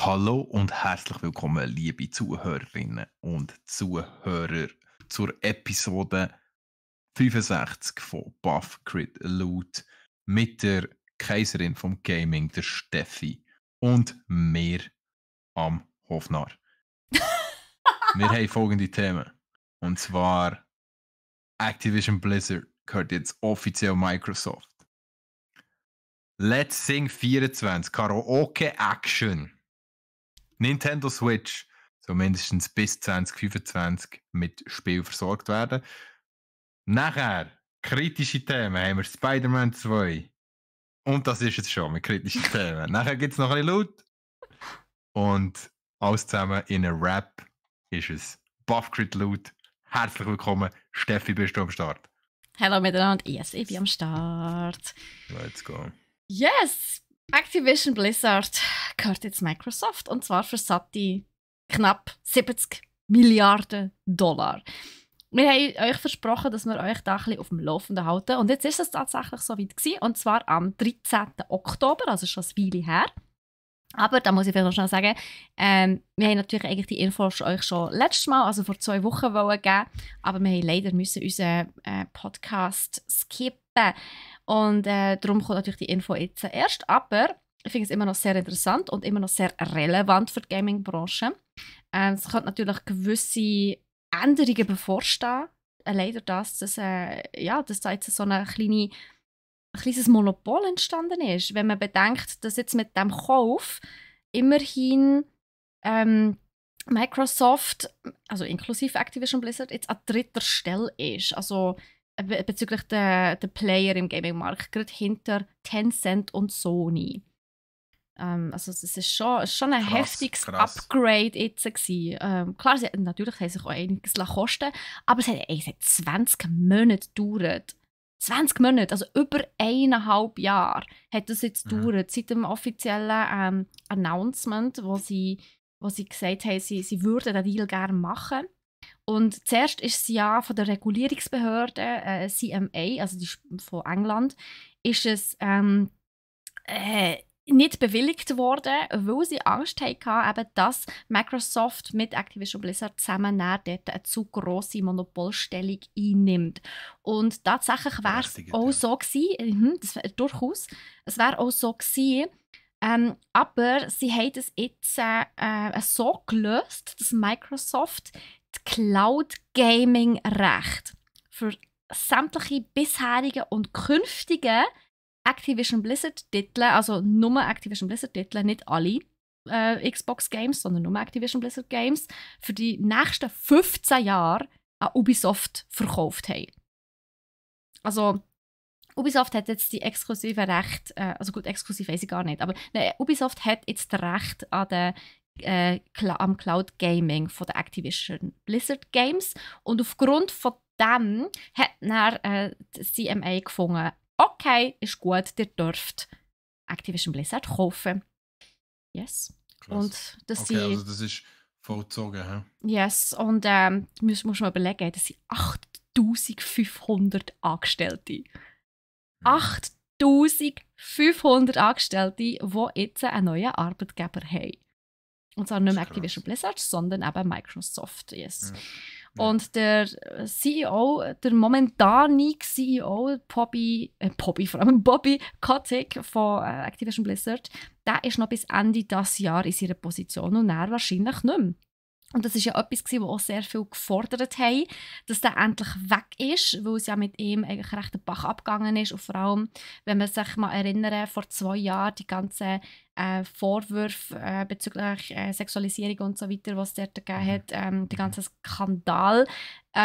Hallo und herzlich willkommen, liebe Zuhörerinnen und Zuhörer, zur Episode 65 von Buff Crit Loot mit der Kaiserin vom Gaming, der Steffi, und mir am Hofnar. Wir haben folgende Themen. Und zwar Activision Blizzard gehört jetzt offiziell Microsoft. Let's Sing 24 Karaoke Action. Nintendo Switch soll mindestens bis 2025 mit Spiel versorgt werden. Nachher, kritische Themen, haben wir Spider-Man 2. Und das ist es schon mit kritischen Themen. Nachher gibt es noch ein bisschen Loot. Und alles zusammen in einem Rap ist es Buffcrit Loot. Herzlich willkommen. Steffi, bist du am Start? Hallo miteinander. Yes, ich bin am Start. Let's go. Yes! Activision Blizzard gehört jetzt Microsoft und zwar für satte knapp 70 Milliarden $. Wir haben euch versprochen, dass wir euch da ein bisschen auf dem Laufenden halten. Und jetzt ist es tatsächlich so weit gewesen, und zwar am 13. Oktober, also schon ein Weile her. Aber da muss ich vielleicht noch schnell sagen, wir haben natürlich eigentlich die Infos euch schon letztes Mal, also vor 2 Wochen, geben, aber wir haben leider müssen unseren Podcast skippen. Und darum kommt natürlich die Info jetzt erst. Aber ich finde es immer noch sehr interessant und immer noch sehr relevant für die Gaming-Branche. Es könnte natürlich gewisse Änderungen bevorstehen. Leider dass da jetzt so eine kleines Monopol entstanden ist. Wenn man bedenkt, dass jetzt mit dem Kauf immerhin Microsoft, also inklusive Activision Blizzard, jetzt an 3. Stelle ist. Also bezüglich der Player im Gaming-Markt, gerade hinter Tencent und Sony. Also es ist schon ein heftiges Upgrade jetzt gewesen. Klar, natürlich haben sich auch einiges kosten, aber es hat 20 Monate gedauert. 20 Monate, also über 1,5 Jahre hat das jetzt gedauert, seit dem offiziellen Announcement, wo sie gesagt haben, sie würden den Deal gerne machen. Und zuerst ist es ja von der Regulierungsbehörde CMA, also die von England, ist es nicht bewilligt worden, weil sie Angst hatten, dass Microsoft mit Activision Blizzard zusammen dort eine zu grosse Monopolstellung einnimmt. Und tatsächlich wäre es auch so gewesen, durchaus, es wäre auch so gewesen, aber sie haben es jetzt so gelöst, dass Microsoft die Cloud Gaming Recht für sämtliche bisherigen und künftigen Activision Blizzard-Titel, also nur Activision Blizzard-Titel, nicht alle Xbox-Games, sondern nur Activision Blizzard-Games, für die nächsten 15 Jahre an Ubisoft verkauft haben. Also Ubisoft hat jetzt die exklusive Recht, also gut, exklusiv weiß ich gar nicht, aber Ubisoft hat jetzt das Recht an am Cloud Gaming von der Activision Blizzard Games, und aufgrund von dem hat dann die CMA gefunden, okay, ist gut, ihr dürft Activision Blizzard kaufen. Yes. Klasse. Und das okay, also das ist vollzogen, hä? Yes, und muss man überlegen, das sind 8500 Angestellte. 8500 Angestellte, die jetzt einen neuen Arbeitgeber haben. Und zwar nicht mehr Activision Blizzard, sondern eben Microsoft. Yes. Ja. Und der CEO, der momentane CEO, Bobby Kotick von Activision Blizzard, der ist noch bis Ende dieses Jahres in seiner Position und er wahrscheinlich nicht mehr. Und das war ja etwas, was auch sehr viel gefordert haben, dass der endlich weg ist, weil es ja mit ihm eigentlich recht den Bach abgegangen ist. Und vor allem, wenn man sich mal erinnert, vor 2 Jahren die ganzen Vorwürfe bezüglich Sexualisierung und so weiter, was es dort gegeben hat, der ganze Skandal,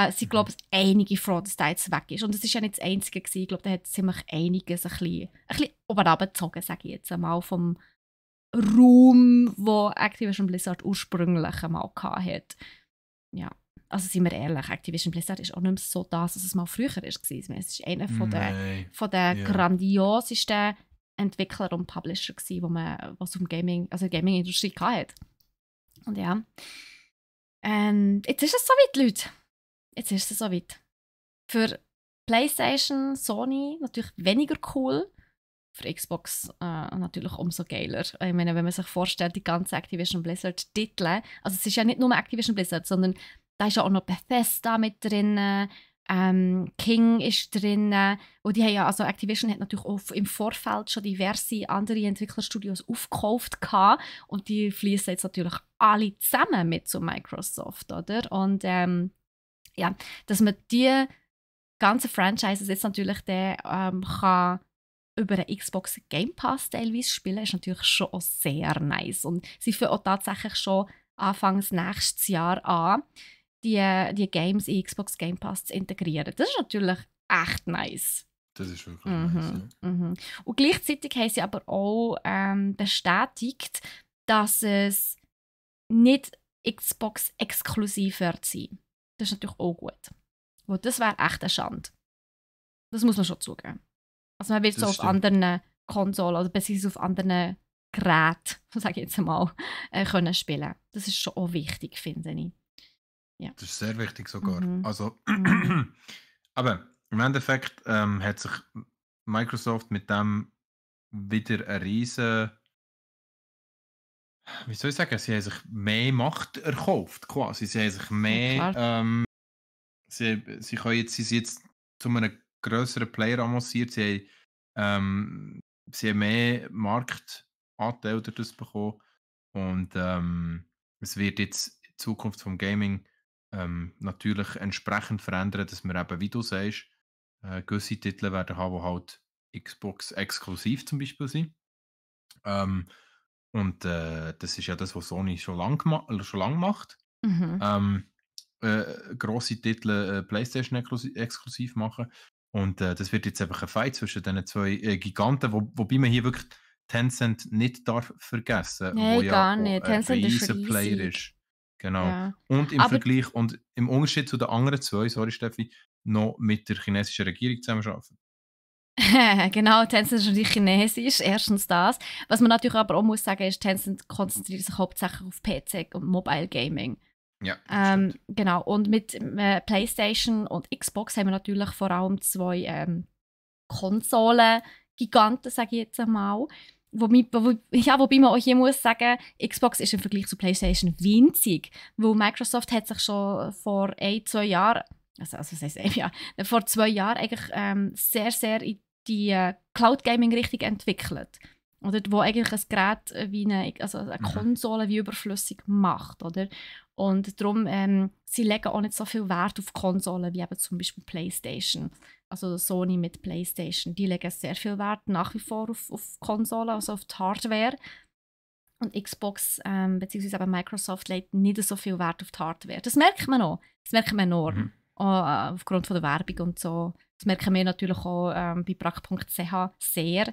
sind, glaube ich, einige froh, dass der jetzt weg ist. Und das war ja nicht das Einzige gewesen. Ich glaube, da hat ziemlich einiges ein bisschen oben runtergezogen, sage ich jetzt einmal, vom Ruhm, wo Activision Blizzard ursprünglich einmal hatte. Ja, also sind wir ehrlich, Activision Blizzard ist auch nicht mehr so das, was es mal früher war. Es ist einer von der grandiosesten Entwickler und Publisher gewesen, was um Gaming, also die Gaming-Industrie hatte. Und ja, jetzt ist es soweit, Leute. Jetzt ist es soweit. Für PlayStation, Sony natürlich weniger cool, für Xbox natürlich umso geiler. Ich meine, wenn man sich vorstellt, die ganzen Activision Blizzard-Titel, also es ist ja nicht nur Activision Blizzard, sondern da ist ja auch noch Bethesda mit drin, King ist drin, und die haben ja, also Activision hat natürlich auch im Vorfeld schon diverse andere Entwicklerstudios aufgekauft gehabt, und die fließen jetzt natürlich alle zusammen mit zu Microsoft, oder? Und ja, dass man die ganzen Franchises jetzt natürlich kann über den Xbox Game Pass teilweise spielen, ist natürlich schon auch sehr nice. Und sie fangen auch tatsächlich schon Anfangs nächstes Jahr an, die Games in Xbox Game Pass zu integrieren. Das ist natürlich echt nice. Das ist wirklich nice. Ja. Und gleichzeitig haben sie aber auch bestätigt, dass es nicht Xbox-exklusiv wird sein. Das ist natürlich auch gut. Weil das wäre echt eine Schande. Das muss man schon zugeben. Also man wird so auf anderen Konsolen oder beziehungsweise auf anderen Geräten, sage ich jetzt mal, können spielen. Das ist schon auch wichtig, finde ich. Ja. Das ist sehr wichtig sogar. Also, aber im Endeffekt hat sich Microsoft mit dem wieder eine riesen, wie soll ich sagen, sie haben sich mehr Macht erkauft, quasi. Sie haben sich mehr, sie sind jetzt zu einem grösseren Player avanciert. Sie haben mehr Marktanteil durch das bekommen. Und es wird jetzt in Zukunft vom Gaming natürlich entsprechend verändern, dass wir eben, wie du sagst, gewisse Titel werden haben, die halt Xbox exklusiv zum Beispiel sind. Und das ist ja das, was Sony schon lang macht. Grosse Titel PlayStation exklusiv machen. Und das wird jetzt einfach ein Fight zwischen diesen zwei Giganten, wobei man hier wirklich Tencent nicht darf vergessen, nee, wo ja gar nicht. ein Tencent ist riesen Player riesig. ist. Genau. Ja. Und im Vergleich und im Unterschied zu den anderen zwei, sorry Steffi, noch mit der chinesischen Regierung zusammenarbeiten. Genau, Tencent ist natürlich chinesisch, erstens das. Was man natürlich aber auch muss sagen, ist, Tencent konzentriert sich hauptsächlich auf PC und Mobile Gaming. Ja, genau, und mit PlayStation und Xbox haben wir natürlich vor allem zwei Konsolen-Giganten, sage ich jetzt einmal. Wobei man auch hier muss sagen, Xbox ist im Vergleich zu PlayStation winzig, weil Microsoft hat sich schon vor 2 Jahren, vor 2 Jahren eigentlich sehr, sehr in die Cloud-Gaming-Richtung entwickelt. Oder wo eigentlich ein Gerät wie eine Konsole wie überflüssig macht, oder? Und darum, sie legen auch nicht so viel Wert auf Konsolen wie eben zum Beispiel PlayStation. Also Sony mit PlayStation, die legen sehr viel Wert nach wie vor auf Konsolen, also auf die Hardware. Und Xbox bzw. eben Microsoft legt nicht so viel Wert auf die Hardware. Das merkt man auch. Das merkt man enorm. Aufgrund von der Werbung und so. Das merken wir natürlich auch bei brack.ch sehr.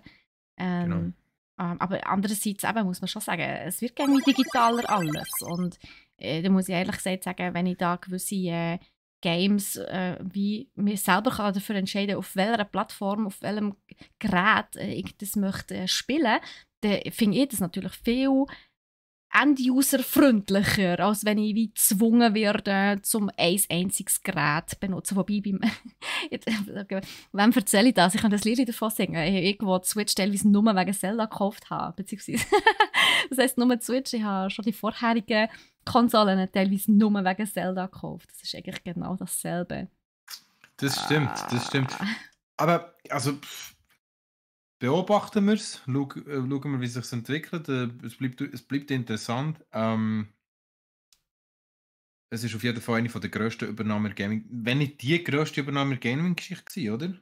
Genau. Aber andererseits eben, muss man schon sagen, es wird irgendwie digitaler alles. Und da muss ich ehrlich gesagt sagen, wenn ich da gewisse Games wie mir selber kann dafür entscheiden, auf welcher Plattform, auf welchem Gerät ich das möchte spielen, dann finde ich das natürlich viel End-User-freundlicher, als wenn ich wie gezwungen werde, zum ein einziges Gerät zu benutzen. Wobei, wem erzähle ich das? Ich kann das Lied davon singen. Ich habe irgendwo die Switch teilweise nur wegen Zelda gekauft habe. Beziehungsweise, das heisst nur die Switch. Ich habe schon die vorherigen Konsolen teilweise nur wegen Zelda gekauft. Das ist eigentlich genau dasselbe. Das stimmt. Aber, also, beobachten wir es, schauen wir, wie es sich entwickelt. Es bleibt interessant. Es ist auf jeden Fall eine der grössten Übernahmen der Gaming. Wenn nicht die grösste Übernahme der Gaming-Geschichte war, oder?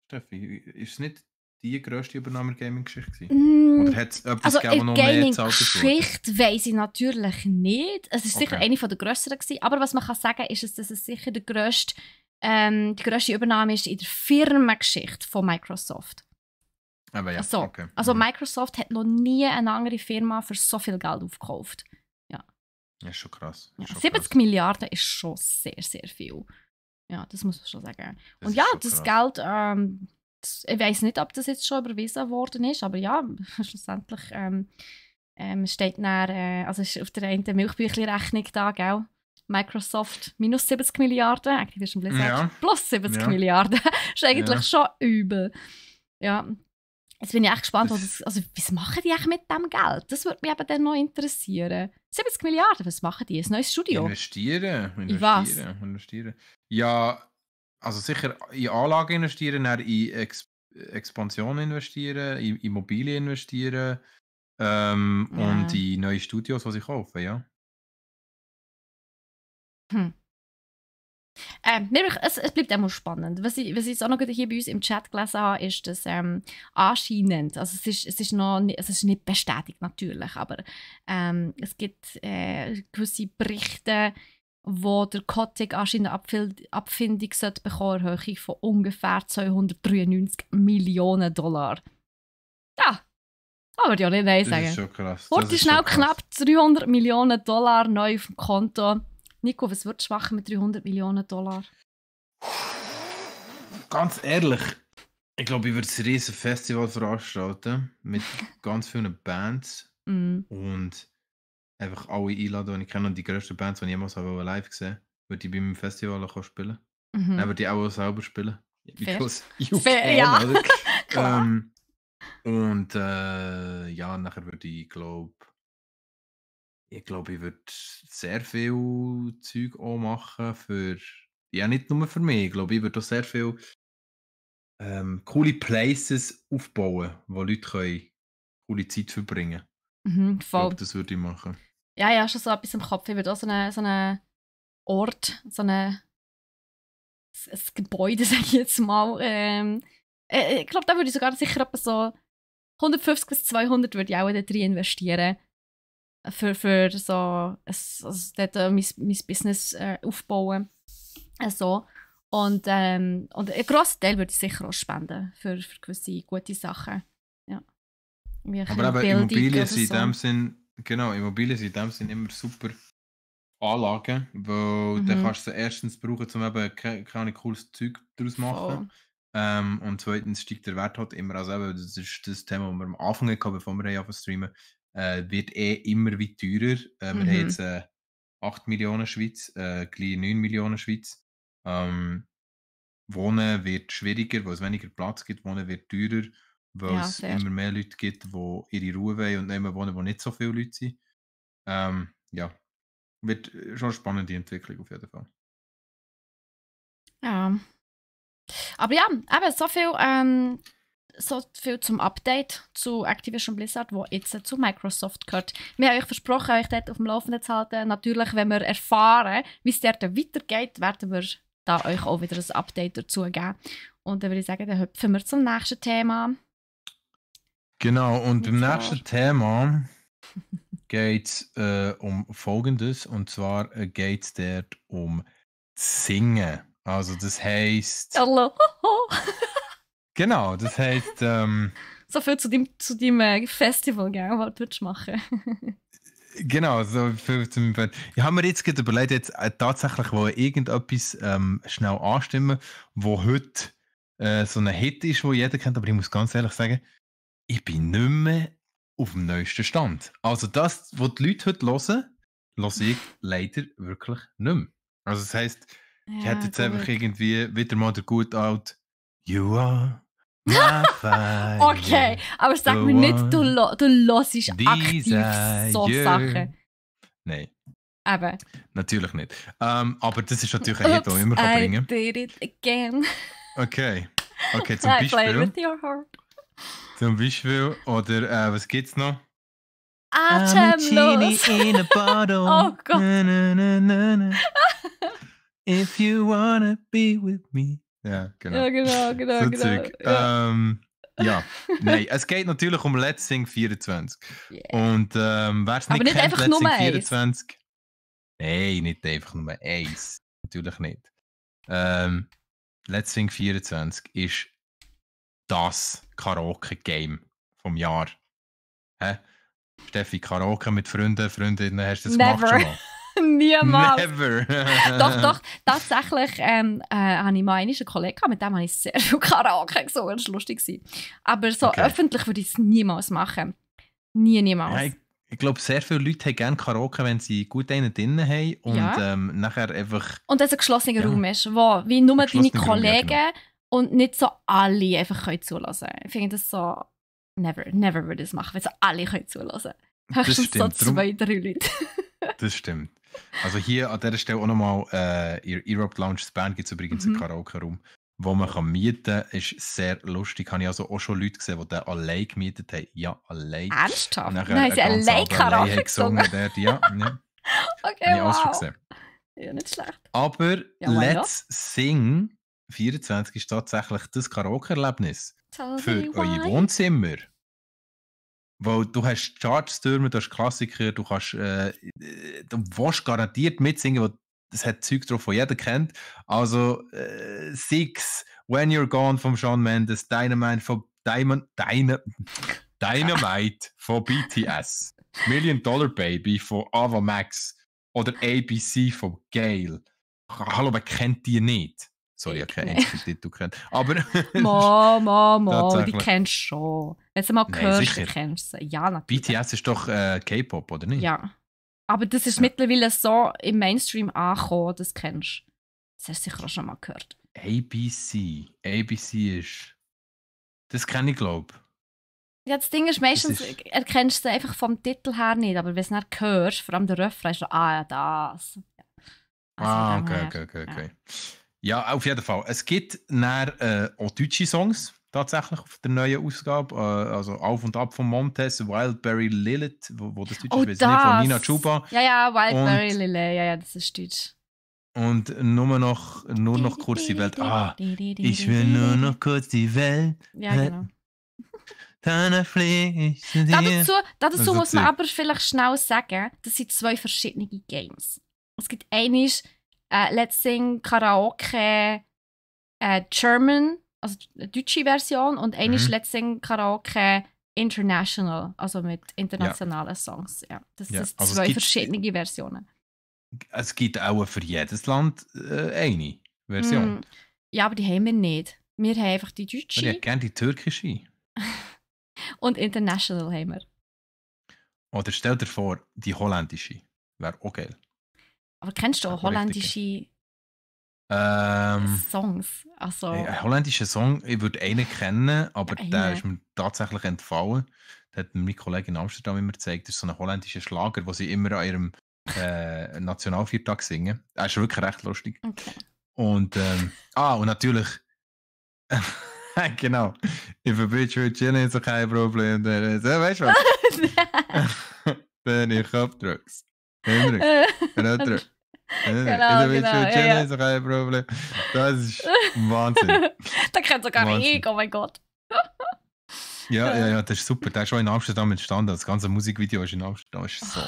Steffi, ist es nicht die grösste Übernahme der Gaming-Geschichte? Oder hat es etwas gegeben, was noch mehr gezahlt wurde? Gaming-Geschichte weiss ich natürlich nicht. Es war sicher eine der grösseren gewesen. Aber was man kann sagen, ist, dass es sicher die grösste Übernahme ist in der Firmengeschichte von Microsoft. Aber ja, so. Okay. Also Microsoft hat noch nie eine andere Firma für so viel Geld aufgekauft. Ja. Ja, ist schon krass. Ja, 70 Milliarden ist schon sehr, sehr viel. Ja, das muss man schon sagen. Und ja, das Geld, ich weiss nicht, ob das jetzt schon überwiesen worden ist, aber ja, schlussendlich steht dann, also ist auf der einen Milchbüchli-Rechnung da, gell? Microsoft minus 70 Milliarden, Activision Blizzard plus 70 Milliarden. Das ist eigentlich schon übel. Ja. Jetzt bin ich echt gespannt, was machen die eigentlich mit dem Geld? Das würde mich eben dann noch interessieren. 70 Milliarden, was machen die? Ein neues Studio? Investieren. Was? Investieren. Ja, also sicher in Anlagen investieren, dann in Expansion investieren, in Immobilien investieren und in neue Studios, die sie kaufen, ja. Es bleibt immer spannend. Was ich jetzt auch noch hier bei uns im Chat gelesen habe, ist, dass anscheinend, also es ist noch nicht, es ist nicht bestätigt natürlich, aber es gibt gewisse Berichte, wo der Kotick anscheinend eine Abfindung sollte bekommen, eine Höhe von ungefähr 293 Millionen $. Ja, aber ja nicht nein sagen. Das ist schon krass. Wurde schnell knapp 300 Millionen $ neu auf dem Konto. Nico, was würdest du machen mit 300 Millionen $? Ganz ehrlich, ich glaube, ich würde ein riesen Festival veranstalten mit ganz vielen Bands und einfach alle einladen, die ich kenne, und die grössten Bands, die ich jemals live gesehen habe, würde ich bei meinem Festival auch spielen. Dann würde ich auch selber spielen. Because you can, ja. Klar. Und ja, nachher würde ich glaube, ich würde sehr viel Zeug auch machen für, ja, nicht nur für mich, ich glaube, ich würde auch sehr viel coole Places aufbauen, wo Leute können coole Zeit verbringen können. Ich glaube, das würde ich machen. Ja, schon so etwas im Kopf. Ich würde auch so einen Ort, ein Gebäude, sage ich jetzt mal. Ich glaube, da würde ich sogar sicher etwa so 150 bis 200 würde ich auch da drin investieren. Für so dort mein Business aufbauen. So. Und einen grossen Teil würde ich sicher auch spenden für gewisse gute Sachen. Ja. Aber eben Immobilien sind in dem Sinn, genau, Immobilien sind in dem Sinn immer super Anlagen, weil dann kannst du sie erstens brauchen, um eben keine cooles Zeug daraus zu machen. Und zweitens steigt der Wert halt immer, also eben, das ist das Thema, das wir am Anfang hatten, bevor wir auf streamen, wird immer wie teurer. Wir haben jetzt 8 Millionen Schweiz, gleich 9 Millionen Schweiz. Wohnen wird schwieriger, weil es weniger Platz gibt. Wohnen wird teurer, weil es immer mehr Leute gibt, die ihre Ruhe wollen und nicht mehr wohnen, wo nicht so viele Leute sind. Ja, wird schon eine spannende Entwicklung auf jeden Fall. Ja. Aber ja, eben so viel zum Update zu Activision Blizzard, wo jetzt zu Microsoft gehört. Wir haben euch versprochen, euch dort auf dem Laufenden zu halten. Natürlich, wenn wir erfahren, wie es dort weitergeht, werden wir da euch auch wieder ein Update dazu geben. Und dann würde ich sagen, dann hüpfen wir zum nächsten Thema. Genau, und beim nächsten Thema geht es um Folgendes. Und zwar geht es dort um Singen. Also das heisst... Hallo. Genau, das heisst... so viel zu deinem Festival, gell, was du machen. Genau, so viel zum... Ich habe mir jetzt überlegt, jetzt tatsächlich irgendetwas schnell anstimmen, wo heute so ein Hit ist, wo jeder kennt, aber ich muss ganz ehrlich sagen, ich bin nicht mehr auf dem neuesten Stand. Also das, was die Leute heute hören, höre ich leider wirklich nicht mehr. Also das heisst, ich hätte jetzt einfach irgendwie wieder mal der gut alt You are my fire. Okay, aber sag mir nicht, du hörst aktiv so Sachen. Nein. Eben. Natürlich nicht. Aber das ist natürlich ein Hit, den ich immer bringen kann. I did it again. Okay, zum Beispiel. Play with your heart. Zum Beispiel, oder was gibt's noch? Atemlos. In a bottle. Oh Gott. Na, na, na, na. If you wanna be with me. Ja, genau. Ja, genau. So genau. Ja, nein, es geht natürlich um Let's Sing 24. Yeah. Und wer es nicht kennt, Let's Sing 24. Nein, nicht einfach nur eins. Natürlich nicht. Let's Sing 24 ist das Karaoke-Game vom Jahr. Hä? Steffi, Karaoke mit Freundinnen, hast du das gemacht schon mal? Niemals. Never. Doch, tatsächlich habe ich mal einen Kollegen, mit dem habe ich sehr viel Karaoke gesungen, das war lustig. Aber so öffentlich würde ich es niemals machen. Niemals. Ja, ich glaube, sehr viele Leute haben gerne Karaoke, wenn sie gut einen drin haben und nachher einfach... Und dass ein geschlossener Raum ist, wo wie nur deine Kollegen und nicht so alle einfach können zulassen. Ich finde das so... never würde ich es machen, wenn so alle können zuhören. Das Höchstens so stimmt. 2, 3 Leute. Das stimmt. Also hier an dieser Stelle auch nochmal, in Europe Lounge Bern gibt es übrigens einen Karaoke-Raum, wo man kann mieten kann. Ist sehr lustig. Habe ich also auch schon Leute gesehen, die den allein gemietet haben. Ja, allein. Ernsthaft? Nachher Nein, sie einen ganzen allein Abend Karaoke gesungen. gesungen. Dort. Ja. Okay, Habe ich alles schon wow. gesehen. Ja, nicht schlecht. Aber Ja, why not? Let's Sing 24 ist tatsächlich das Karaoke-Erlebnis Tell für me eure why. Wohnzimmer. Weil du hast Charts-Türme, du hast Klassiker, du kannst, du willst garantiert mitsingen, weil das hat Zeug drauf, das jeder kennt. Also Six, When You're Gone von Shawn Mendes, Dynamite von Dynamite von BTS, Million Dollar Baby von Ava Max oder ABC von Gayle. Hallo, wer kennt die nicht? Sorry, ich habe keinen einzigen Titel kennt. Aber Die Tatsächlich. kennst du schon. Wenn du mal Nein, hörst, sicher. dann kennst du sie. Ja, natürlich. BTS ist doch K-Pop, oder nicht? Ja. Aber das ist Ja. mittlerweile so im Mainstream angekommen, das kennst du. Das hast du sicher auch schon mal gehört. ABC. ABC ist. Das kenne ich, glaube Ja, das Ding ist, meistens ist- erkennst du sie einfach vom Titel her nicht, aber wenn du es dann hörst, vor allem der Refrain, ist so, ja, das. Also von dem her, Okay. Ja, auf jeden Fall. Es gibt dann, auch deutsche Songs tatsächlich auf der neuen Ausgabe. Also Auf und Ab von Montes, Wildberry Lilith, wo das deutsche Oh, ist, weiss ich nicht, von Nina das! Chuba. Ja, Wildberry Und- Lily, ja, das ist deutsch. Und nur noch kurz die Welt. Ich will nur noch kurz die Welt. Ja, genau. Dann fliege ich zu dir. Dazu Also muss man Zeug. aber vielleicht schnell sagen, das sind 2 verschiedene Games. Es gibt eines Let's Sing Karaoke German, also die deutsche Version, und eines Let's Sing Karaoke International, also mit internationalen Songs. Ja, das Ja, sind also es 2 gibt- verschiedene Versionen. Es gibt auch für jedes Land eine Version. Ja, aber die haben wir nicht. Wir haben einfach die Ich deutsche hätte gerne die türkische. und International haben wir. Oder stell dir vor, die holländische. Wäre auch geil. Aber kennst du auch Aber richtig holländische Ähm, Songs? Also, Ein holländischer Song, ich würde einen kennen, aber Ja, der einen. ist mir tatsächlich entfallen. Das hat mir mein Kollege in Amsterdam immer gezeigt. Das ist so ein holländischer Schlager, den sie immer an ihrem Nationalviertag singen. Er ist wirklich recht lustig. okay. Und, und natürlich, genau, if a bitch will chillen, ist kein Problem. Weißt du was? Wenn ich abdrück's. Wenn Genau, ja. ist kein Problem. Das ist Wahnsinn. Da kennt sogar Wahnsinn. ich, oh mein Gott. Ja, das ist super. Der ist schon in Amsterdam entstanden. Das ganze Musikvideo ist in Amsterdam. Das ist so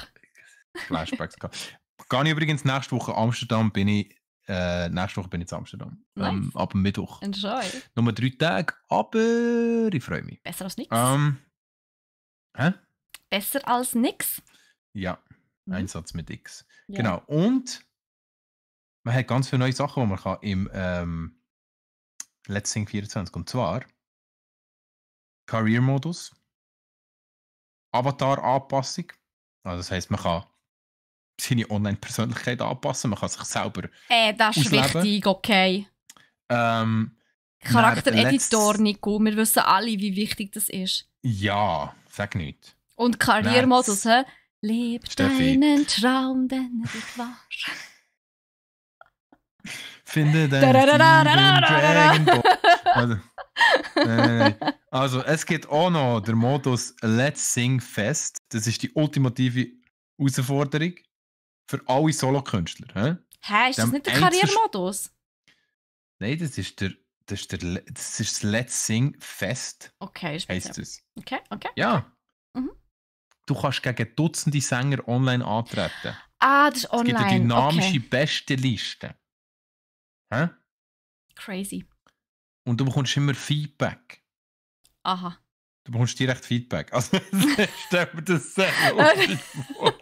Flashbacks gehabt. Gehe ich übrigens nächste Woche Amsterdam, bin ich nächste Woche bin ich in Amsterdam. Nice. Ab dem Mittwoch. Enjoy. Nur 3 Tage, aber ich freue mich. Besser als nix. Hä? Besser als nix. Ja, Mhm. Einsatz mit X. Ja. Genau. Und man hat ganz viele neue Sachen, die man kann im Let's Sing 24. Und zwar Career-Modus, Avatar-Anpassung. Also das heisst, man kann seine Online-Persönlichkeit anpassen, man kann sich selber Das ist Ausleben. wichtig, okay. Charaktereditor, letzt- Nico. Wir wissen alle, wie wichtig das ist. Ja, sag nicht. Und Karrieremodus, hä? Leb Steffi. deinen Traum, denn er wird wahr. Finde deinen Dragon Ball. Also, nein. Also, es gibt auch noch den Modus Let's Sing Fest. Das ist die ultimative Herausforderung für alle Solokünstler. Hä? Hä, ist das Dem nicht der Einzel- Karrieremodus? Nein, das ist das Let's Sing Fest, Okay, ist heisst besser. es. Okay. Ja. Mhm. Du kannst gegen Dutzende Sänger online antreten. Das ist Es online. gibt eine dynamische Okay. Bestenliste. Hä? Crazy. Und du bekommst immer Feedback. Aha. Du bekommst direkt Feedback. Also, stell mir das sehr lustig vor.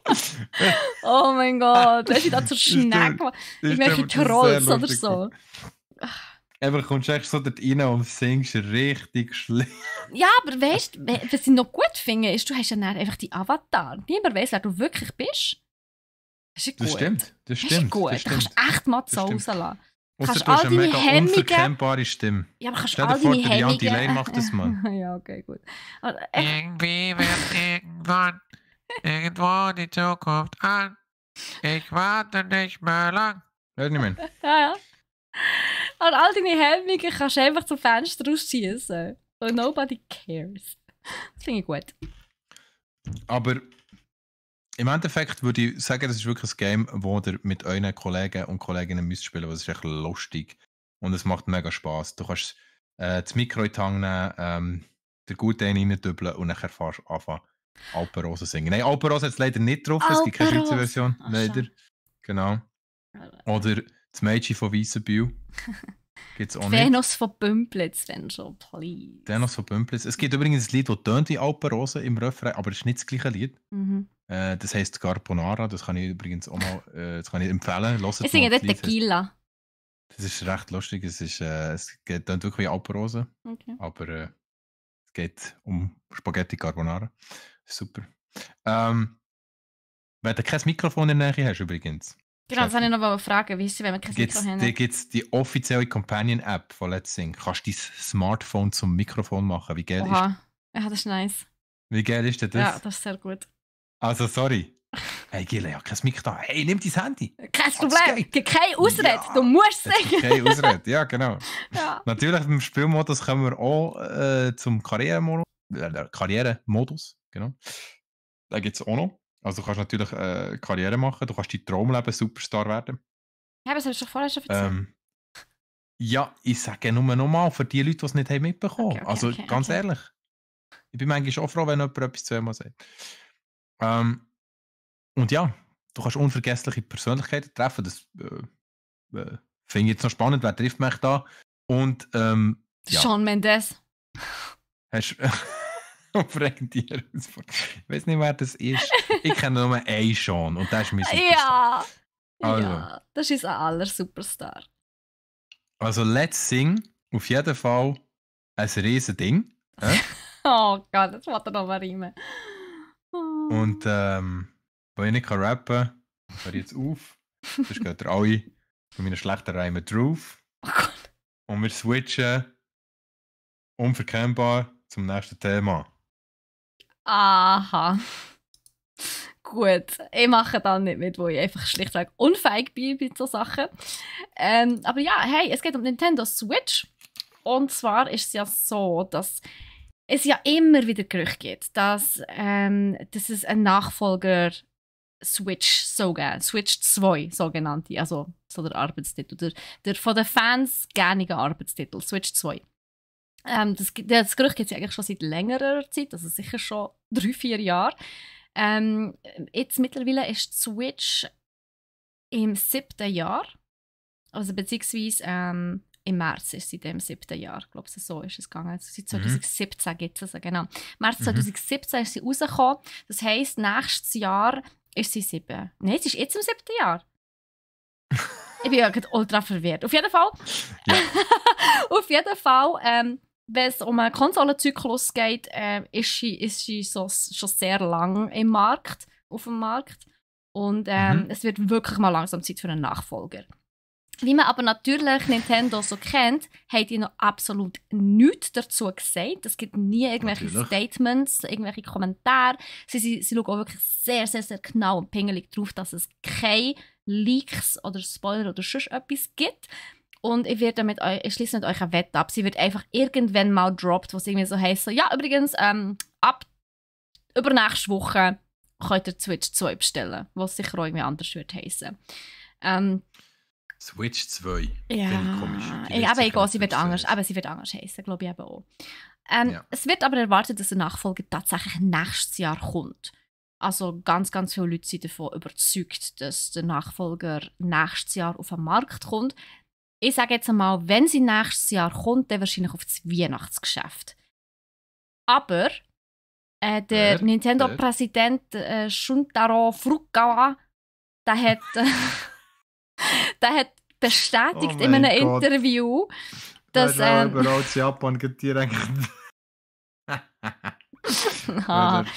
Oh mein Gott, hast du da zur stell- Schneck gemacht? Ich Irgendwelche Trolls oder so. Aber kommst du echt so dort rein und singst richtig schlecht. Ja, aber weißt du, was ich noch gut finde, ist, du hast ja dann einfach die Avatar. Niemand weiss, wer du wirklich bist. Das ist ja gut. Das stimmt. Das Das ist stimmt. gut. Das Da kannst stimmt. du echt mal Das stimmt. rauslassen. Ausser Kannst du hast all eine deine mega Hemmungen... unverkennbare Stimme. Ja, aber kannst Stell all dir vor, deine der Jan Delay Hemmungen... macht das mal. Ja, okay, gut. Aber Irgendwie wird irgendwann irgendwo die Zukunft an. Ich warte nicht mehr lang. Hör nicht mehr. ja. Und all deine Hemmungen kannst du einfach zum Fenster rausschießen. Und nobody cares. Das finde ich gut. Aber im Endeffekt würde ich sagen, das ist wirklich ein Game, wo ihr mit euren Kollegen und Kolleginnen müsst spielen, weil es ist echt lustig und es macht mega Spass. Du kannst das Mikro in die Hand nehmen, den guten einen reindübeln und dann fährst du anfangen, Alpenrose singen. Nein, Alpenrose hat es leider nicht drauf, es gibt keine Schweizer Version, leider. Genau. Oder das Mädchen von Weissenbühl. Gibt es auch nicht. Venus von Bümplitz, wenn schon, please. Venus von Bümplitz. Es gibt übrigens ein Lied, das tönt wie Alpenrose im Refrain, aber es ist nicht das gleiche Lied. Mhm. Das heisst Carbonara, das kann ich übrigens auch mal das kann ich empfehlen. Hört Ich singe mal, dort Tequila. Das ist recht lustig. Es geht dann wirklich wie Alpenrose, Okay. aber es geht um Spaghetti Carbonara. Super. Wenn du kein Mikrofon in der Nähe hast übrigens. Genau, das wollte ich noch fragen. Wie ist es, wenn wir kein Mikro haben? Da gibt es die offizielle Companion-App von Let's Sing. Kannst du dein Smartphone zum Mikrofon machen. Wie geil ist Oha. Ja, das ist nice. Wie geil ist denn das? Ja, das ist sehr gut. Also, sorry. Hey, Gile, ja, kein Mic da. Hey, nimm dein Handy. Kein Problem. Keine Ausrede. Ja. Du musst singen. Keine Ausrede. Ja, genau. Ja. Natürlich, im Spielmodus kommen wir auch zum Karrieremodus. Genau. Da gibt es auch noch. Also, du kannst natürlich Karriere machen. Du kannst dein Traumleben Superstar werden. Ja, das habe ich schon vorher schon erzählt. Ja, ich sage nur nochmal für die Leute, die es nicht haben mitbekommen haben. Also, ganz ehrlich. Ich bin manchmal schon froh, wenn jemand etwas zweimal sagt. Und ja, du kannst unvergessliche Persönlichkeiten treffen. Das finde ich jetzt noch spannend. Wer trifft mich da? Und ja. Shawn Mendes. Hast ich weiß nicht, wer das ist. Ich kenne nur einen Sean und der ist mein Superstar. Ja, das ist ein aller Superstar. Also Let's Sing, auf jeden Fall ein riesen Ding. Oh Gott, das wollte er noch mal reimen. Und wenn ich nicht rappen kann, höre ich jetzt auf. Sonst geht ihr alle von meinen schlechten Reimen drauf. Oh Gott. Und wir switchen unverkennbar zum nächsten Thema. Aha. Gut, ich mache dann nicht mit, wo ich einfach schlichtweg unfähig bin bei so Sachen. Aber ja, hey, es geht um Nintendo Switch. Und zwar ist es ja so, dass es ja immer wieder Gerüchte gibt, dass es einen Nachfolger Switch so gibt. Switch 2, sogenannte. Also so der Arbeitstitel. Der von den Fans gernige Arbeitstitel. Switch 2. Das Gerücht gibt es ja eigentlich schon seit längerer Zeit, also sicher schon 3-4 Jahre. Jetzt mittlerweile ist die Switch im 7. Jahr. Also beziehungsweise im März ist sie im 7. Jahr. Ich glaube, so ist es gegangen. Also seit 2017 gibt es genau. März 2017 ist sie rausgekommen. Das heisst, nächstes Jahr ist sie 7. Nein, sie ist jetzt im 7. Jahr. Ich bin ja gerade ultra verwirrt. Auf jeden Fall. Ja. Auf jeden Fall, wenn es um einen Konsolenzyklus geht, ist sie so, schon sehr lang auf dem Markt. Und es wird wirklich mal langsam Zeit für einen Nachfolger. Wie man aber natürlich Nintendo so kennt, haben die noch absolut nichts dazu gesagt. Es gibt nie irgendwelche Statements, irgendwelche Kommentare. Sie schauen auch wirklich sehr, sehr, sehr genau und pingelig drauf, dass es keine Leaks oder Spoiler oder sonst etwas gibt. Und ich schließe mit euch eine Wette ab. Sie wird einfach irgendwann mal droppt, was irgendwie so heisst, so, ja, übrigens, ab übernächste Woche könnt ihr Switch 2 bestellen, was sicher auch irgendwie anders wird heissen. Switch 2. Ja, sie wird anders heissen, glaube ich eben auch. Es wird aber erwartet, dass der Nachfolger tatsächlich nächstes Jahr kommt. Also ganz, ganz viele Leute sind davon überzeugt, dass der Nachfolger nächstes Jahr auf den Markt kommt. Ich sage jetzt einmal, wenn sie nächstes Jahr kommt, dann wahrscheinlich auf das Weihnachtsgeschäft. Aber der Nintendo-Präsident Shuntaro Furukawa, der hat bestätigt in einem Interview, dass überall in Japan geht direkt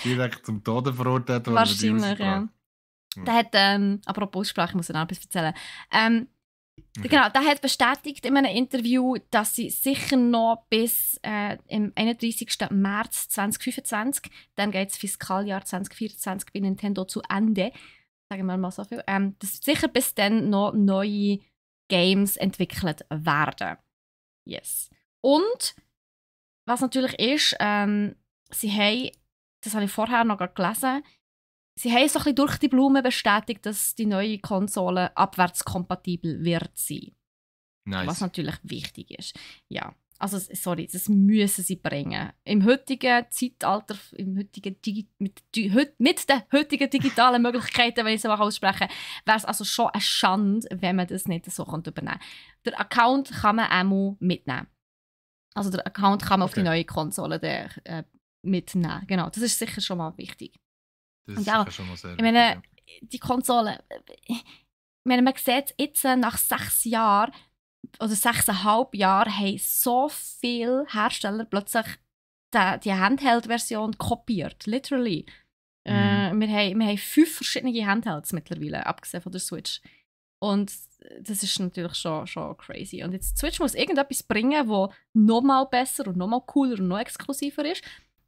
direkt zum Tode verurteilt worden. Wahrscheinlich, ja. Der hat, apropos Aussprache, ich muss noch etwas erzählen. Okay. Genau, der hat bestätigt in einem Interview, dass sie sicher noch bis im 31. März 2025, dann geht das Fiskaljahr 2024 bei Nintendo zu Ende, sagen wir mal so viel, dass sicher bis dann noch neue Games entwickelt werden. Yes. Und was natürlich ist, sie haben, das habe ich vorher noch gelesen, sie haben so ein bisschen durch die Blume bestätigt, dass die neue Konsole abwärtskompatibel wird sein. Nice. Was natürlich wichtig ist. Ja, also sorry, das müssen sie bringen. Im heutigen Zeitalter, mit den heutigen digitalen Möglichkeiten, wenn ich es mal aussprechen, wäre es also schon eine Schande, wenn man das nicht so übernehmen könnte. Der Account kann man auch mitnehmen. Also der Account kann man auf die neue Konsole mitnehmen. Genau, das ist sicher schon mal wichtig. Das Und ist ja, sicher schon mal sehr ich meine, wichtig, die Konsole, man sieht jetzt nach 6 Jahren oder 6,5 Jahren haben so viele Hersteller plötzlich die Handheld-Version kopiert. Literally. Wir haben 5 verschiedene Handhelds mittlerweile, abgesehen von der Switch. Und das ist natürlich schon crazy. Und jetzt Switch muss irgendetwas bringen, das nochmal besser und nochmal cooler und noch exklusiver ist.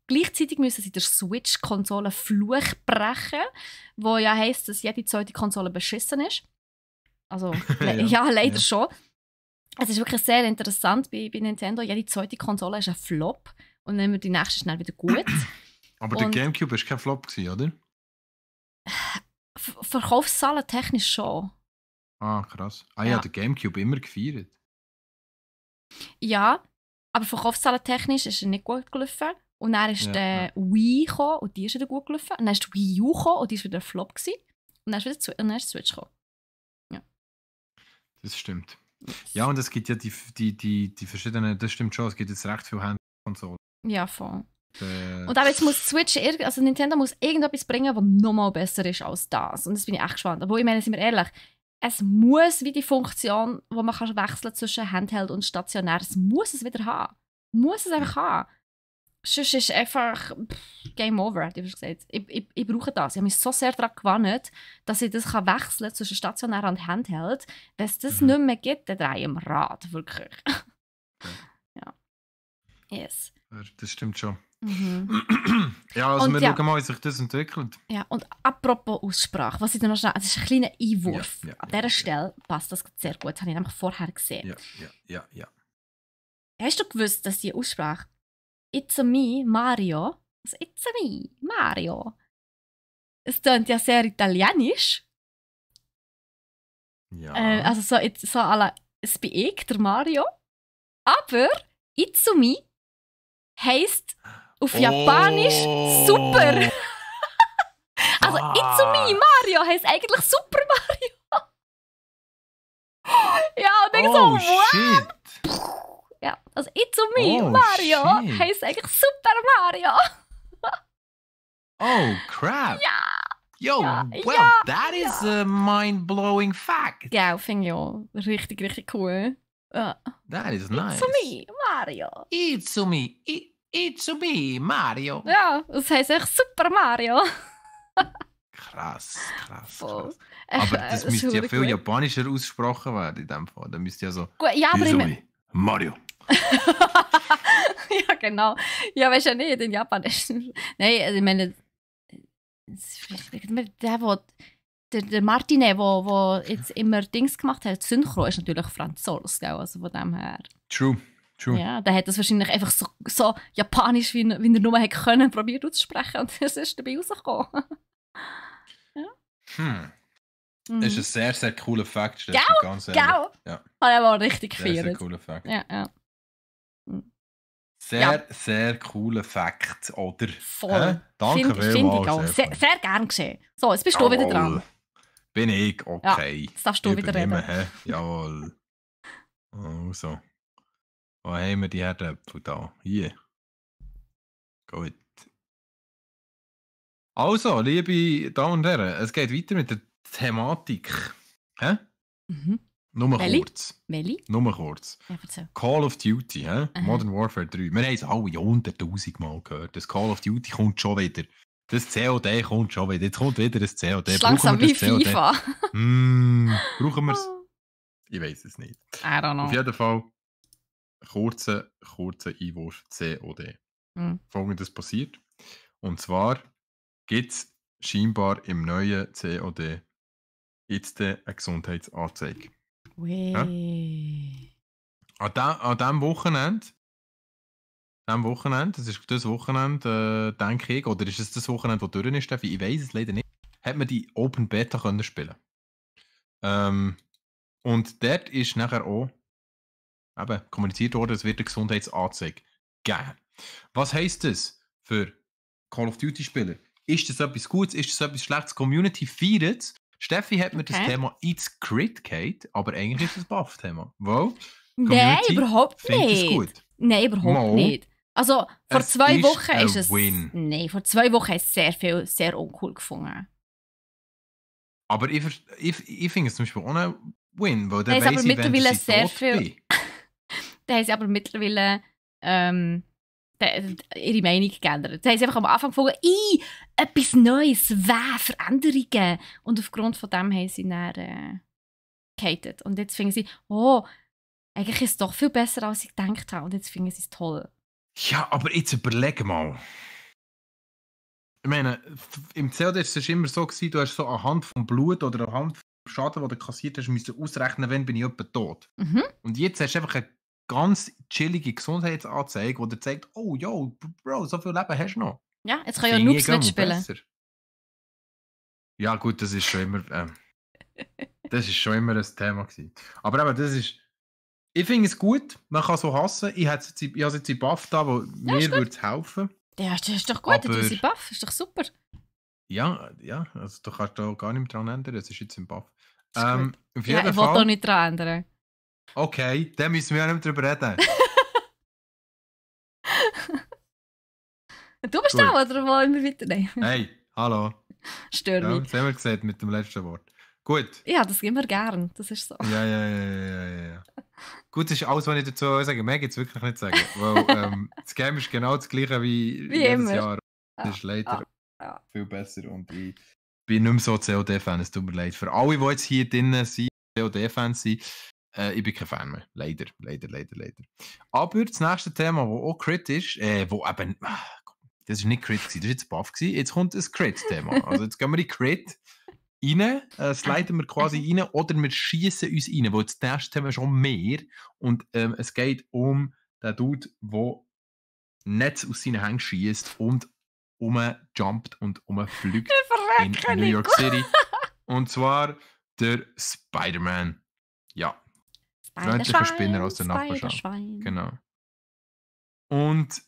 Gleichzeitig müssen sie der Switch-Konsole Fluch brechen, wo ja heisst, dass jede zweite Konsole beschissen ist. Also, ja, leider schon. Es ist wirklich sehr interessant bei Nintendo. Jede zweite Konsole ist ein Flop und dann nehmen wir die nächste schnell wieder gut. Aber der Gamecube war kein Flop, oder? Verkaufszahlen technisch schon. Ah, krass. Ja, der Gamecube immer gefeiert. Ja, aber verkaufszahlen technisch ist er nicht gut gelaufen. Und dann ist der Wii gekommen und die ist wieder gut gelaufen. Und dann ist die Wii U gekommen und die ist wieder ein Flop gewesen. Und dann ist wieder die Switch gekommen. Ja. Das stimmt. Ja, und es gibt ja die verschiedenen, das stimmt schon, es gibt jetzt recht viele Handkonsolen. Ja, voll. Und aber jetzt muss Switch, also Nintendo muss irgendetwas bringen, was nochmal besser ist als das. Und das bin ich echt gespannt. Aber ich meine, sind wir ehrlich, es muss wie die Funktion, wo man kann wechseln zwischen Handheld und stationär, es muss es wieder haben. Muss es einfach haben. Sonst ist einfach Game over, hätte ich gesagt. Ich brauche das. Ich habe mich so sehr daran gewöhnt, dass ich das wechseln kann zwischen stationär und Handheld. Wenn es das nicht mehr gibt, dann drehe ich am Rad. Wirklich. Ja. Yes. Das stimmt schon. Mhm. Ja, also wir schauen mal, wie sich das entwickelt. Ja, und apropos Aussprache, was ich dann noch schnell, das ist ein kleiner Einwurf. An dieser Stelle passt das sehr gut. Das habe ich nämlich vorher gesehen. Ja. Hast du gewusst, dass die Aussprache It's a me, Mario. Also, It's a me, Mario. Es klingt ja sehr italienisch. Ja. Also so à la, es bin ich, der Mario. Aber It's a me heisst auf Japanisch super. Also It's a me, Mario heisst eigentlich Super Mario. Ja, und ich so, shit. Ja, also It's a me, Mario shit. heisst eigentlich Super Mario. Oh, crap. Ja. Yo, that is a mind-blowing fact. Ja, finde ich auch richtig, richtig cool. Ja. That is nice. It's a me, Mario. It's a me. It's a me, Mario. Ja, das heisst echt Super Mario. Krass. Voll. Aber das müsste ja viel gut. japanischer ausgesprochen werden in dem Fall. Da müsste ja so... Gut, ja, aber Mario. Ja, genau. Ja, weißt du ja nicht, in Japan ist... Nein, also ich meine... Der Martinet, der jetzt immer Dings gemacht hat, Synchro, ist natürlich Franzos, gell? Also von dem her... True. Ja, der hat das wahrscheinlich einfach so japanisch, wie er nur hätte können, probiert auszusprechen und das ist dabei rausgekommen. Das ist ein sehr, sehr cooler Fakt. Gell? Ganz ehrlich. Ja. Habe ich aber richtig gefeiert. Sehr cooler Fakt. Ja. Sehr cooler Fakt, oder? Voll. Danke Finde ich auch. Sehr gern geschehen. So, jetzt bist du wieder dran. Bin ich, okay. Ja, jetzt darfst du wieder reden. Jawohl. Also. Wo haben wir die Herdöpfel da? Hier. Gut. Also, liebe Damen und Herren, es geht weiter mit der Thematik. Nur kurz. Welche? Nur kurz. Ja, erzähl. Call of Duty, Modern Warfare 3. Wir haben es alle 100'000 Mal gehört. Das Call of Duty kommt schon wieder. Das COD kommt schon wieder. Jetzt kommt wieder das COD. Das ist langsam wie FIFA. Brauchen wir es? Ich weiß es nicht. I don't Auf know. jeden Fall kurzer Einwurf COD. Hm. Folgendes passiert. Und zwar gibt es scheinbar im neuen COD jetzt eine Gesundheitsanzeige. Weh. An diesem Wochenende, das ist das Wochenende, denke ich, oder ist es das Wochenende, wo durch ist, Steffi? Ich weiß es leider nicht. Hat man die Open Beta können spielen. Und dort ist nachher auch kommuniziert worden, es wird eine Gesundheitsanzeige geben. Was heisst das für Call of Duty-Spieler? Ist das etwas Gutes? Ist das etwas Schlechtes? Die Community feiert es. Steffi hat mir das Thema ins Crit gehabt, aber eigentlich ist das ein Buff-Thema. Weil Nein, überhaupt findet es nicht. gut. Nein, überhaupt Mal. nicht. Also, vor Es 2 ist Wochen ein ist es... Win. Nein, vor 2 Wochen ist es sehr viel, sehr uncool gefunden. Aber ich finde es zum Beispiel auch ein Win, weil Da dann ist aber weiss ich, wenn mittlerweile ich sehr tot viel- bin. Da haben sie aber mittlerweile ihre Meinung geändert. Da haben sie einfach am Anfang gefunden, etwas Neues, Veränderungen. Und aufgrund von dem haben sie dann gehatet. Und jetzt finden sie, eigentlich ist es doch viel besser, als ich gedacht habe. Und jetzt finden sie es toll. Ja, aber jetzt überleg mal. Ich meine, im COD war es immer so, gewesen, du hast so anhand vom Blut oder anhand vom Schaden, den du kassiert hast, müssen ausrechnen, wann bin ich etwa tot. Mhm. Und jetzt hast du einfach eine ganz chillige Gesundheitsanzeige, die dir zeigt, oh, yo, Bro, so viel Leben hast du noch. Ja, jetzt können ja Finde Noobs ich irgendwie mitspielen. besser. Ja gut, das ist schon immer das ist schon immer ein Thema gewesen. Aber eben, das ist, ich finde es gut, man kann so hassen. Ich habe es jetzt in Buff da, wo mir würde es helfen. Ja, das ist doch gut, Aber- du bist Buff, ist doch super. Ja, also du kannst da gar nicht mehr dran ändern, es ist jetzt im Buff. Ist gut. Auf Ja, jeden ich wollte Fall. auch nicht dran ändern. Okay, dann müssen wir ja nicht mehr drüber reden. Du bist Gut. da, oder wollen wir weiter? Nein, Hey, hallo. stör Ja, mich. das haben wir gesagt mit dem letzten Wort. Gut. Ja, das immer gern, das ist so. Ja. Gut, das ist alles, was ich dazu sagen. Mehr gibt es wirklich nicht sagen. Weil das Game ist genau das gleiche wie jedes immer. Jahr. Das ist leider Ja. viel besser und ich bin nicht mehr so COD-Fan, es tut mir leid. Für alle, die jetzt hier drinnen sind, COD-Fans sind, ich bin kein Fan mehr. Leider. Aber das nächste Thema, das auch Crit ist, wo eben, das war nicht Crit, das war jetzt Buff. Jetzt kommt ein Crit-Thema. Also jetzt gehen wir in Crit rein, sliden wir quasi rein oder wir schießen uns rein, weil das nächste Thema ist schon mehr und es geht um den Dude, der Netz aus seinen Händen schießt und jumpt und fliegt in Verrecken, New Nico. York City. Und zwar der Spider-Man. Ja, freundlicher Spinner aus der Nachbarschaft. Spider-Schwein. Genau. Und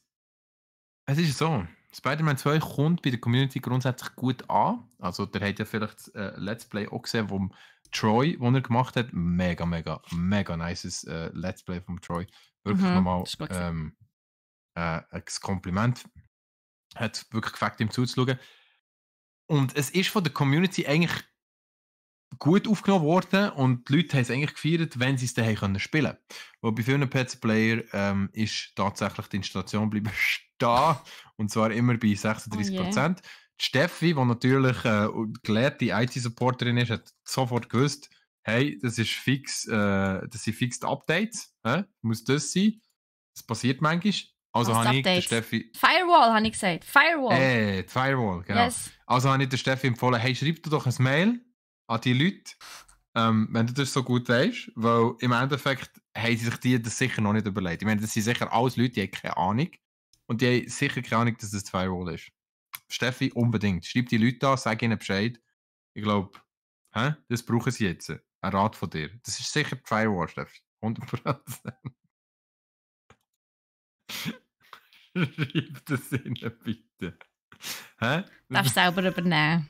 es ist so, Spider-Man 2 kommt bei der Community grundsätzlich gut an. Also der hat ja vielleicht das Let's Play auch gesehen vom Troy, das er gemacht hat. Mega nices Let's Play vom Troy. Wirklich nochmal das ist gut ein Kompliment. Hat wirklich gefällt, ihm zuzuschauen. Und es ist von der Community eigentlich gut aufgenommen worden und die Leute haben es eigentlich gefeiert, wenn sie es dann können spielen. Weil bei vielen PC-Player ist tatsächlich die Installation bleiben stehen und zwar immer bei 36%. Die Steffi, die natürlich gelehrte IT-Supporterin ist, hat sofort gewusst, hey, das ist fix, das sind fix die Updates, muss das sein. Das passiert manchmal. Also Was habe ich der Updates? Steffi... Firewall, habe ich gesagt. Firewall. die Firewall, genau. Yes. Also habe ich der Steffi empfohlen, hey, schreib dir doch ein Mail an die Leute, wenn du das so gut weißt, weil im Endeffekt haben sie sich die das sicher noch nicht überlegt. Ich meine, das sind sicher alles Leute, die haben keine Ahnung und die haben sicher keine Ahnung, dass das die Firewall ist. Steffi, unbedingt. Schreib die Leute an, sag ihnen Bescheid. Ich glaube, das brauchen sie jetzt. Ein Rat von dir. Das ist sicher die Firewall, Steffi. 100%. Schreib das ihnen bitte. Darfst du selber übernehmen.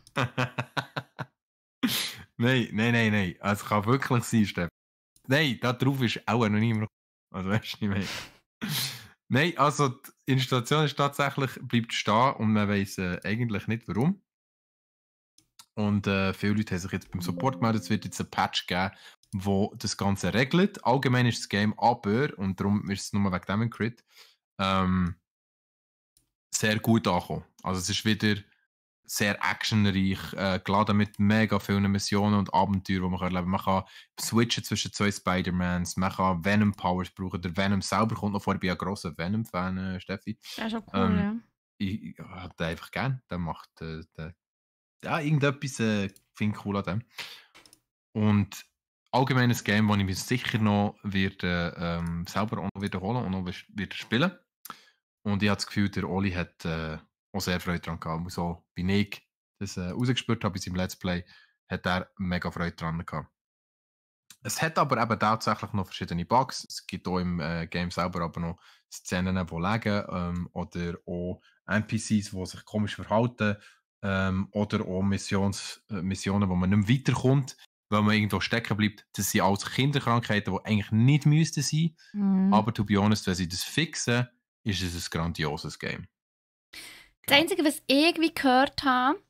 Nein. Also, es kann wirklich sein, Stefan. Nein, da drauf ist auch noch niemand. Also, weißt du nicht mehr. Nein, also, die Installation ist tatsächlich, bleibt stehen und man weiss eigentlich nicht warum. Und viele Leute haben sich jetzt beim Support gemeldet, es wird jetzt ein Patch geben, wo das Ganze regelt. Allgemein ist das Game aber, und darum ist es nur wegen dem Crit, sehr gut angekommen. Also, es ist wieder sehr actionreich, geladen mit mega vielen Missionen und Abenteuern, die man erleben kann. Man kann switchen zwischen 2 Spider-Mans, man kann Venom-Powers brauchen. Der Venom selber kommt noch vor. Ich bin ein grosser Venom-Fan, Steffi. Das ist auch cool, ja. Ich habe den einfach gern. Der macht irgendetwas finde ich cool an dem. Und allgemeines Game, das ich mir sicher noch selber auch noch wiederholen und noch wieder spielen. Und ich habe das Gefühl, der Oli hat auch sehr Freude daran gehabt. So wie ich das rausgespürt habe bei seinem Let's Play, hat er mega Freude daran gehabt. Es hat aber eben tatsächlich noch verschiedene Bugs. Es gibt auch im Game selber aber noch Szenen, die lagen oder auch NPCs, die sich komisch verhalten oder auch Missionen, wo man nicht mehr weiterkommt, weil man irgendwo stecken bleibt. Das sind alles Kinderkrankheiten, die eigentlich nicht müssten sein. Aber to be honest, wenn sie das fixen, ist es ein grandioses Game. Das Einzige, was ich irgendwie gehört habe,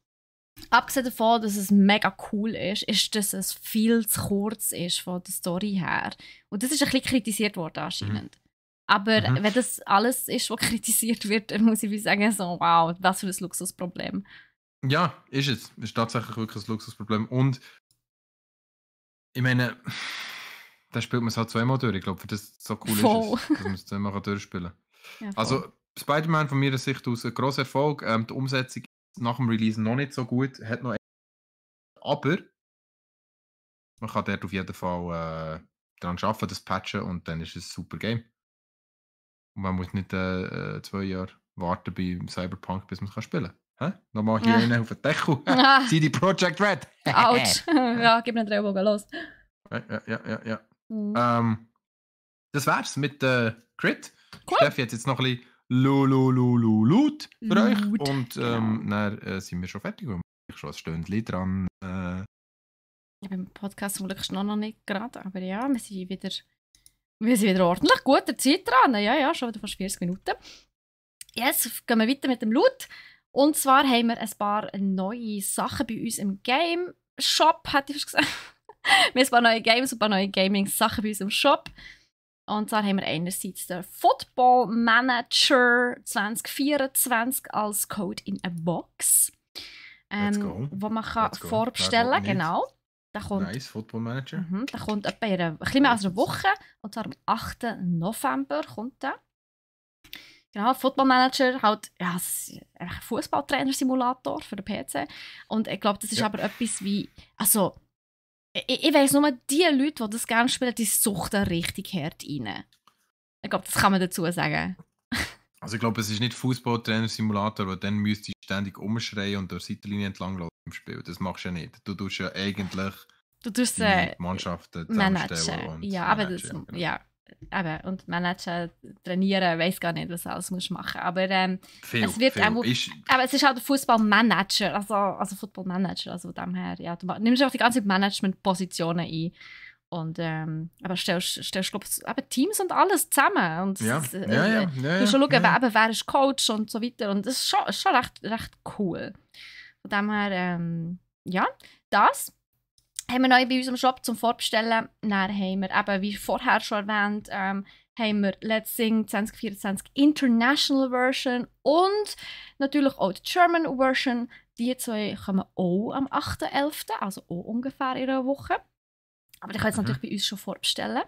abgesehen davon, dass es mega cool ist, dass es viel zu kurz ist von der Story her. Und das ist ein bisschen kritisiert worden anscheinend. Aber wenn das alles ist, was kritisiert wird, dann muss ich sagen, so, wow, was für ein Luxusproblem. Ja, ist es. Es ist tatsächlich wirklich ein Luxusproblem. Und ich meine, da spielt man es halt zweimal durch. Ich glaube, für das so cool ist es, dass man es zweimal durchspielen kann. Ja, also, Spider-Man von meiner Sicht aus ein grosser Erfolg. Die Umsetzung nach dem Release noch nicht so gut. Hat noch aber man kann dort auf jeden Fall daran arbeiten, das patchen und dann ist es ein super Game. Und man muss nicht 2 Jahre warten bei Cyberpunk, bis man es spielen kann. Nochmal hier rein auf den Deckel. CD Projekt Red. Autsch. Ja, gib mir einen Drehbogen, los. Ja. Das wär's mit Crit. Cool. Steffi hat jetzt noch ein bisschen Loot für euch. Und dann sind wir schon fertig. Wir haben schon ein Stündchen dran. Ja, beim Podcast zum Glück noch nicht gerade. Aber ja, wir sind wieder ordentlich gut der Zeit dran. Ja, schon wieder fast 40 Minuten. Jetzt gehen wir weiter mit dem Loot. Und zwar haben wir ein paar neue Sachen bei uns im Game-Shop, hätte ich fast gesagt. Wir haben ein paar neue Games und ein paar neue Gaming-Sachen bei uns im Shop. Und zwar haben wir einerseits den Football Manager 2024 als Code in a Box. Wo man kann vorbestellen kann. Genau. Nice, Football Manager. Der kommt etwa ein bisschen mehr als eine Woche. Und zwar am 8. November kommt der. Genau, Football Manager, halt, ja, es ist ein Fußballtrainer-Simulator für den PC. Und ich glaube, das ist aber etwas wie, also, ich weiss nur, die Leute, die das gerne spielen, die suchten richtig hart rein. Ich glaube, das kann man dazu sagen. Also ich glaube, es ist nicht Fußballtrainer-Simulator, weil dann müsstest du ständig umschreien und durch die Seitenlinie entlang laufen im Spiel. Das machst du ja nicht. Du tust ja eigentlich die Mannschaften managen. Ja, aber das, ja. Eben, und managen, trainieren, weiss gar nicht, was alles musst machen. Aber es wird aber es ist halt ein Fußballmanager, also Football-Manager, also dem her, ja, du nimmst auch die ganzen Management-Positionen ein und aber stellst glaube ich, Teams und alles zusammen und du schon schauen, wer ist Coach und so weiter und das ist schon recht cool. Von dem her, ja, das haben wir neu bei unserem Shop zum Vorbestellen. Dann haben wir eben, wie vorher schon erwähnt, haben wir Let's Sing 2024 International Version und natürlich auch die German Version. Die zwei kommen auch am 8.11., also auch ungefähr in einer Woche. Aber die können jetzt natürlich bei uns schon vorbestellen.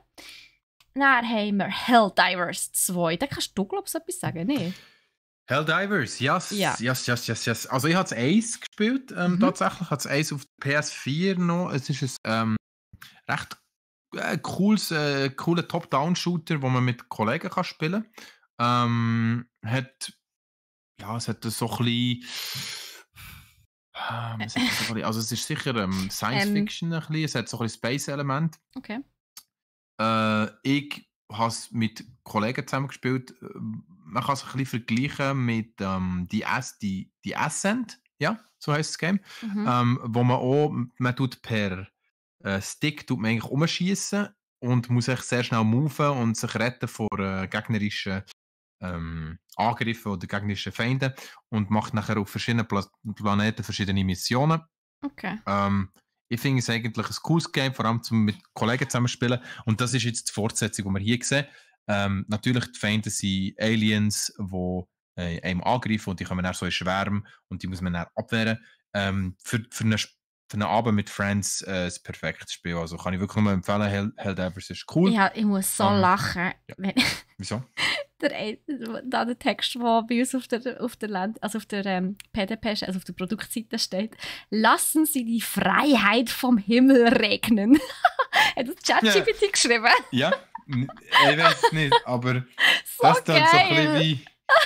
Dann haben wir Helldivers 2. Da kannst du, glaube ich, etwas sagen, nicht? Helldivers, yes. Also ich habe das Ace gespielt, tatsächlich. Ich habe das Ace auf PS4 noch. Es ist ein recht cooler Top-Down-Shooter, den man mit Kollegen kann spielen kann. Es hat so ein bisschen... also es ist sicher Science-Fiction ein bisschen. Es hat so ein bisschen Space-Element. Okay. Ich habe es mit Kollegen zusammen gespielt. Man kann es ein bisschen vergleichen mit die Ascent, ja, so heisst das Game, wo man tut per Stick tut man eigentlich umschießen und muss sich sehr schnell moven und sich retten vor gegnerischen Angriffen oder gegnerischen Feinden und macht nachher auf verschiedenen Planeten verschiedene Missionen. Okay. Ich finde es eigentlich ein cooles Game, vor allem mit Kollegen zusammen spielen. Und das ist jetzt die Fortsetzung, die wir hier sehen. Natürlich, die Feinde sind Aliens, die einem angreifen und die kommen dann so in Schwärmen und die muss man dann abwehren. Für einen Abend mit Friends ein perfektes Spiel. Also kann ich wirklich nur empfehlen, Helldivers ist cool. Ja, ich muss so lachen. ja. Wenn Wieso? der Text, der bei uns auf der PDP, also auf der Produktseite steht, lassen Sie die Freiheit vom Himmel regnen. Hat das ChatGPT geschrieben? Ja, ich weiß es nicht, aber So das klingt so ein geil. bisschen wie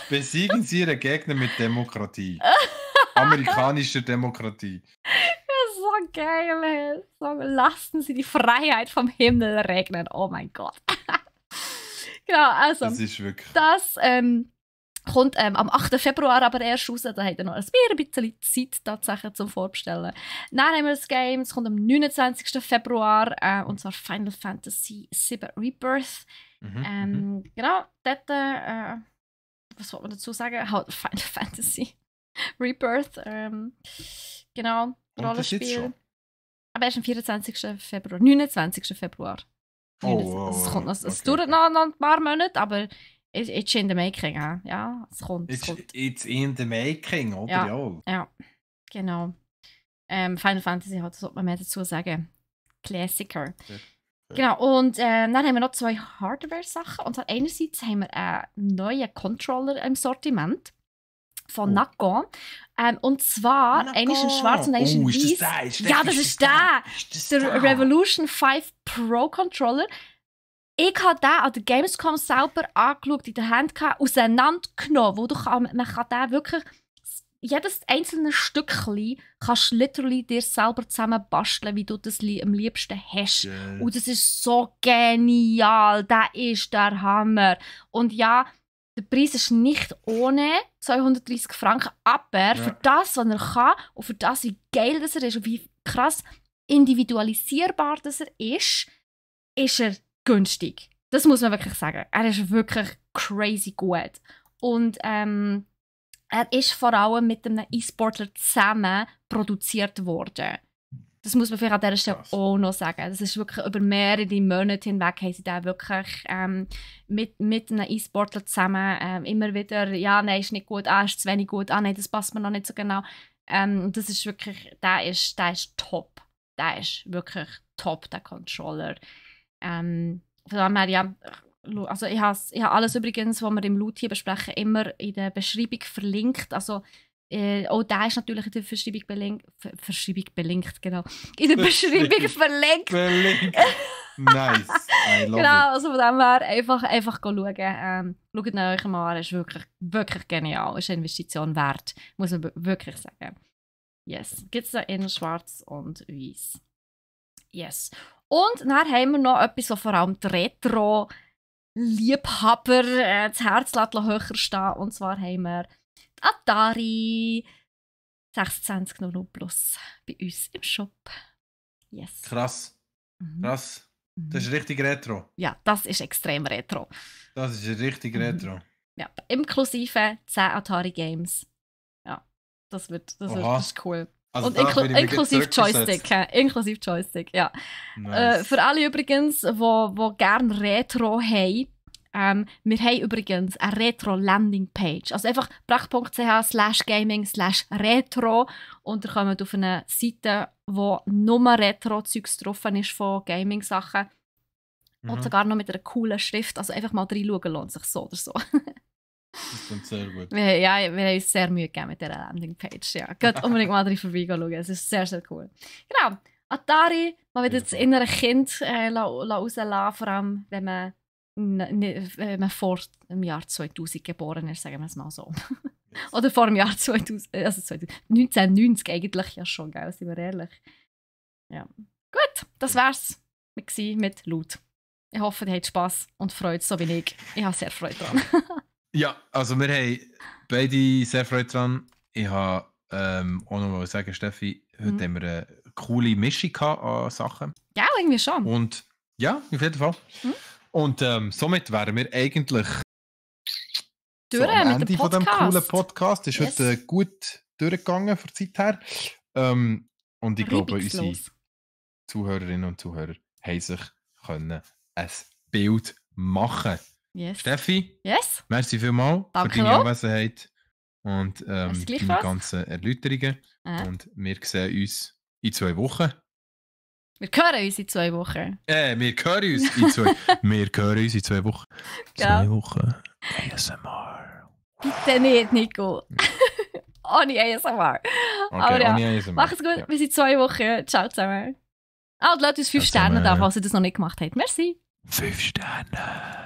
besiegen Sie Ihren Gegner mit Demokratie. Amerikanischer Demokratie. So geil. Hey. So, lassen Sie die Freiheit vom Himmel regnen. Oh mein Gott. Genau, also. Das ist wirklich... Das kommt am 8. Februar aber erst raus. Da hat er noch ein bisschen Zeit tatsächlich zum Vorbestellen. Dann haben wir das Game. Es kommt am 29. Februar. Und zwar Final Fantasy VII Rebirth. Genau, dort... was wollte man dazu sagen? Halt Final Fantasy Rebirth. Genau, Rollenspiel. Aber erst am 24. Februar. 29. Februar. Es kommt noch, es dauert noch ein paar Monate, aber it's in the making. Ja, es kommt. It's in the making, oder? Ja, genau. Final Fantasy hat, sollte man mehr dazu sagen. Klassiker. Ja. Genau, und dann haben wir noch 2 Hardware-Sachen. Und zwar einerseits haben wir einen neuen Controller im Sortiment von Nacon. Und zwar, einer ist in schwarz und einer ist in weiß. Ja, das ist der! Der Revolution 5 Pro Controller. Ich habe den an der Gamescom selber angeschaut, in der Hand auseinandergenommen, wo man kann den wirklich... Jedes einzelne Stückchen kannst du literally dir selber zusammen basteln, wie du das am liebsten hast. Und das ist so genial. Das ist der Hammer. Und ja, der Preis ist nicht ohne 230 Franken, aber für das, was er kann und für das, wie geil das er ist und wie krass individualisierbar das er ist er günstig. Das muss man wirklich sagen. Er ist wirklich crazy gut. Und er ist vor allem mit einem E-Sportler zusammen produziert worden. Das muss man vielleicht an dieser Stelle auch noch sagen. Das ist wirklich über mehrere Monate hinweg, haben sie da wirklich mit einem E-Sportler zusammen immer wieder, ja, nein, ist nicht gut, ist zu wenig gut, nein, das passt mir noch nicht so genau. Das ist wirklich, der ist top. Der ist wirklich top, der Controller. Von dem her, ja, also ich habe alles übrigens, was wir im Loot hier besprechen, immer in der Beschreibung verlinkt. Also auch der ist natürlich in der Beschreibung verlinkt, genau. In der Beschreibung verlinkt. Nice, I love genau, also von dem her einfach schauen. Schaut ihn euch mal an, er ist wirklich, wirklich genial. Ist eine Investition wert, muss man wirklich sagen. Yes, gibt es da in schwarz und weiß. Yes. Und dann haben wir noch etwas, was vor allem die Retro-Liebhaber das Herz höher stehen. Und zwar haben wir die Atari 2600 Plus bei uns im Shop. Yes. Krass. Krass. Das ist richtig Retro. Ja, das ist extrem Retro. Das ist richtig Retro. Ja, inklusive 10 Atari Games. Ja, das ist cool. Also und inklusive Joystick. Inklusive Joystick, ja. Nice. Für alle übrigens, die gerne Retro haben, wir haben übrigens eine Retro-Landing-Page. Also einfach brach.ch/gaming/retro und ihr kommt auf eine Seite, wo nur Retro-Zeugs drauf ist von Gaming-Sachen. Und sogar noch mit einer coolen Schrift. Also einfach mal reinschauen, lohnt sich so oder so. Das klingt sehr gut. Wir haben uns sehr Mühe gegeben mit dieser Landingpage. Ja, geht unbedingt mal drin vorbeischauen. Es ist sehr, sehr cool. Genau. Atari, man wird das innere Kind rauslassen, vor allem wenn man vor dem Jahr 2000 geboren ist, sagen wir es mal so. Yes. Oder vor dem Jahr 1990 eigentlich ja schon, gell? Sind wir ehrlich. Ja. Gut, das wär's mit Loot. Ich hoffe, ihr habt Spass und Freude, so wie ich. Ich habe sehr Freude dran. Ja, also wir haben beide sehr Freude dran. Ich habe auch noch mal sagen, Steffi, heute haben wir eine coole Mischung an Sachen. Ja, irgendwie schon. Und ja, auf jeden Fall. Und somit wären wir eigentlich durch am mit Ende von diesem coolen Podcast. Ist heute gut durchgegangen von der Zeit her. Und ich glaube, unsere Zuhörerinnen und Zuhörer haben sich ein Bild machen Yes. Steffi, Yes. merci vielmals für Danke deine auch. Anwesenheit und Merci deine gleichfalls. ganzen Erläuterungen. Und wir sehen uns in 2 Wochen. Wir hören uns in 2 Wochen. Wir hören uns in 2 Wir hören uns in 2 Wochen. Ja. 2 Wochen. ASMR. Bitte nicht, Nico. Ohne ASMR. Aber ja, ohne ASMR. mach es gut. Ja. Bis in 2 Wochen. Ciao zusammen. Und lasst uns 5 Ciao Sterne da, zusammen. falls ihr das noch nicht gemacht habt. Merci. 5 Sterne.